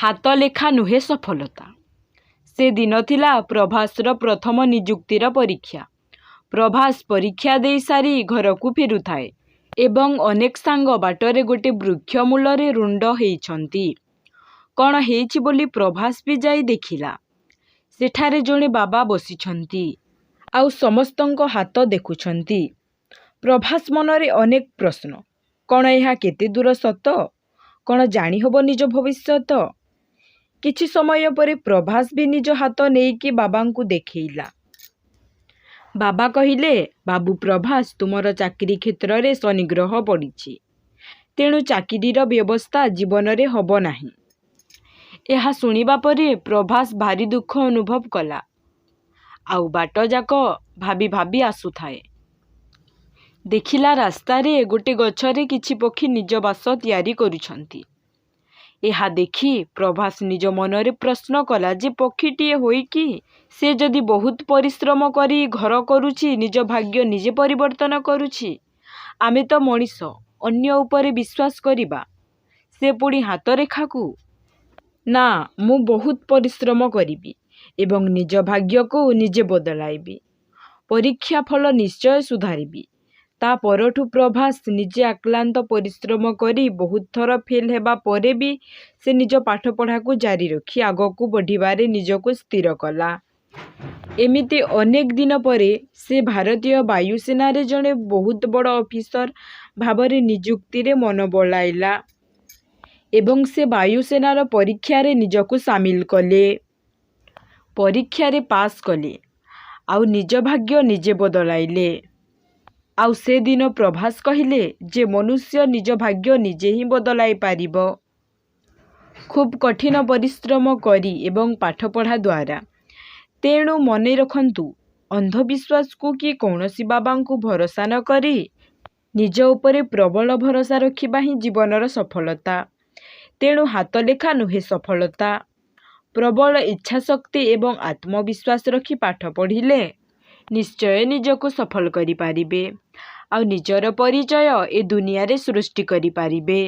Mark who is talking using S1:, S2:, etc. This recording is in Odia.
S1: ହାତଲେଖା ନୁହେଁ ସଫଳତା। ସେ ଦିନ ଥିଲା ପ୍ରଭାସର ପ୍ରଥମ ନିଯୁକ୍ତିର ପରୀକ୍ଷା। ପ୍ରଭାସ ପରୀକ୍ଷା ଦେଇ ସାରି ଘରକୁ ଫେରୁଥାଏ ଏବଂ ଅନେକ ସାଙ୍ଗ ବାଟରେ ଗୋଟେ ବୃକ୍ଷ ମୂଳରେ ରୁଣ୍ଡ ହେଇଛନ୍ତି। କ'ଣ ହେଇଛି ବୋଲି ପ୍ରଭାସ ବି ଯାଇ ଦେଖିଲା। ସେଠାରେ ଜଣେ ବାବା ବସିଛନ୍ତି ଆଉ ସମସ୍ତଙ୍କ ହାତ ଦେଖୁଛନ୍ତି। ପ୍ରଭାସ ମନରେ ଅନେକ ପ୍ରଶ୍ନ, କ'ଣ ଏହା କେତେଦୂର ସତ? କ'ଣ ଜାଣିହବ ନିଜ ଭବିଷ୍ୟତ? କିଛି ସମୟ ପରେ ପ୍ରଭାସ ବି ନିଜ ହାତ ନେଇକି ବାବାଙ୍କୁ ଦେଖେଇଲା। ବାବା କହିଲେ, "ବାବୁ ପ୍ରଭାସ, ତୁମର ଚାକିରି କ୍ଷେତ୍ରରେ ଶନିଗ୍ରହ ପଡ଼ିଛି। ତେଣୁ ଚାକିରିର ବ୍ୟବସ୍ଥା ଜୀବନରେ ହେବ ନାହିଁ।" ଏହା ଶୁଣିବା ପରେ ପ୍ରଭାସ ଭାରି ଦୁଃଖ ଅନୁଭବ କଲା ଆଉ ବାଟଯାକ ଭାବି ଭାବି ଆସୁଥାଏ। ଦେଖିଲା ରାସ୍ତାରେ ଗୋଟେ ଗଛରେ କିଛି ପକ୍ଷୀ ନିଜ ବାସ ତିଆରି କରୁଛନ୍ତି। ଏହା ଦେଖି ପ୍ରଭାସ ନିଜ ମନରେ ପ୍ରଶ୍ନ କଲା ଯେ ପକ୍ଷୀଟିଏ ହୋଇକି ସେ ଯଦି ବହୁତ ପରିଶ୍ରମ କରି ଘର କରୁଛି, ନିଜ ଭାଗ୍ୟ ନିଜେ ପରିବର୍ତ୍ତନ କରୁଛି, ଆମେ ତ ମଣିଷ ଅନ୍ୟ ଉପରେ ବିଶ୍ୱାସ କରିବା, ସେ ପୁଣି ହାତରେଖାକୁ। ନା, ମୁଁ ବହୁତ ପରିଶ୍ରମ କରିବି ଏବଂ ନିଜ ଭାଗ୍ୟକୁ ନିଜେ ବଦଳାଇବି। ପରୀକ୍ଷା ଫଳ ନିଶ୍ଚୟ ସୁଧାରିବି। ତା ପରଠୁ ପ୍ରଭାସ ନିଜେ ଅକ୍ଳାନ୍ତ ପରିଶ୍ରମ କରି ବହୁତ ଥର ଫେଲ୍ ହେବା ପରେ ବି ସେ ନିଜ ପାଠପଢ଼ାକୁ ଜାରି ରଖି ଆଗକୁ ବଢ଼ିବାରେ ନିଜକୁ ସ୍ଥିର କଲା। ଏମିତି ଅନେକ ଦିନ ପରେ ସେ ଭାରତୀୟ ବାୟୁସେନାରେ ଜଣେ ବହୁତ ବଡ଼ ଅଫିସର ଭାବରେ ନିଯୁକ୍ତିରେ ମନ ବଳାଇଲା ଏବଂ ସେ ବାୟୁସେନାର ପରୀକ୍ଷାରେ ନିଜକୁ ସାମିଲ କଲେ। ପରୀକ୍ଷାରେ ପାସ୍ କଲେ ଆଉ ନିଜ ଭାଗ୍ୟ ନିଜେ ବଦଳାଇଲେ। ଆଉ ସେଦିନ ପ୍ରଭାସ କହିଲେ ଯେ ମନୁଷ୍ୟ ନିଜ ଭାଗ୍ୟ ନିଜେ ହିଁ ବଦଳାଇ ପାରିବ, ଖୁବ୍ କଠିନ ପରିଶ୍ରମ କରି ଏବଂ ପାଠପଢ଼ା ଦ୍ୱାରା। ତେଣୁ ମନେ ରଖନ୍ତୁ, ଅନ୍ଧବିଶ୍ୱାସକୁ କି କୌଣସି ବାବାଙ୍କୁ ଭରସା ନ କରି ନିଜ ଉପରେ ପ୍ରବଳ ଭରସା ରଖିବା ହିଁ ଜୀବନର ସଫଳତା। ତେଣୁ ହାତଲେଖା ନୁହେଁ ସଫଳତା। ପ୍ରବଳ ଇଚ୍ଛାଶକ୍ତି ଏବଂ ଆତ୍ମବିଶ୍ୱାସ ରଖି ପାଠ ପଢ଼ିଲେ ନିଶ୍ଚୟ ନିଜକୁ ସଫଳ କରିପାରିବେ ଆଉ ନିଜର ପରିଚୟ ଏ ଦୁନିଆରେ ସୃଷ୍ଟି କରିପାରିବେ।